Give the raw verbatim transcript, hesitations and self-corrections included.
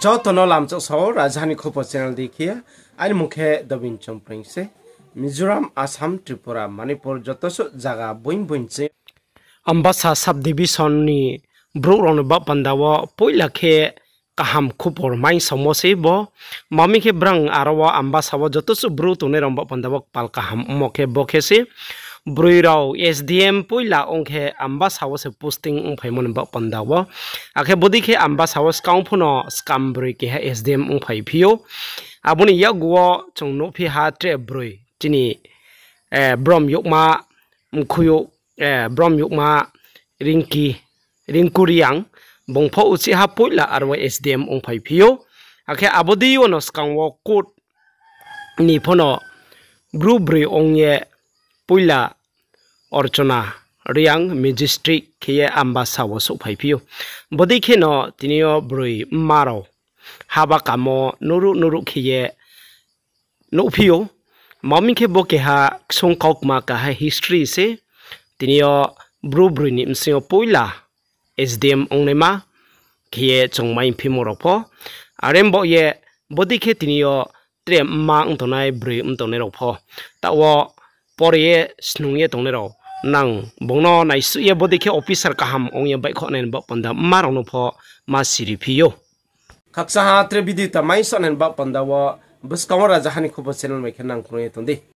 Joto no lamchak sao, Rajahani Khupo channel di khe, aini mung khe Dobin Chongpreng se. Mizoram, Assam, Tripura, Manipur joto suh zaga boing boing se Ambasa subdivision ni brouh rao ni baoh panda wo poila khe kaham khupor mai samo se bo. Mami khe brang aro wo Ambasa wo joto suh brouh tongnai rao baoh panda wo kpal kaham ongmo khe bo khe se. Broi rao S D M poila ong khe Ambasa wo se posting ongphaimo ni baoh panda wo. Akhe bodei khe Ambasa wo skang phuno skam broi keha S D M ongphai phi ou. Abo ni yakgu wo chung nuhphi ha tre broi chini, eh, brom youhma, mkhu youh, eh, brom youhma Ringki, Rinku Reang, bung pho uchih ha poila aro wo S D M ongphai phi ou. Akhe abo dei wo no skang wo court ni pho no bru broi ong ye poila Orchona Reang magistrate khe ye Ambasa wo souhphai phi ou. Bodei khe no tini yo broi mma rao haba kamo nuruh nuruh khe ye nuhphi ou. Mami khe bo keha ksung kaukma kaha history se. Tini yo bru broi ni bsing yo poila S D M ongnaima khe ye chung mai phimo rao pho. Are bo ye bodei khe tini yo tre mma ong tongnai, broi ong tongnai rao pho. Taoh wo pore ye snung ye tongnai rao nang bung no naisuh ye bodei khe officer kaham ong ye baihkhouhnai ni baoh panda mma rao no pho ma siri phi ou. Khakchangha tre video ta mai sonai ni baoh panda wo, buskang wo Rajahani Khupo channel bai khe nang krung ye tong di.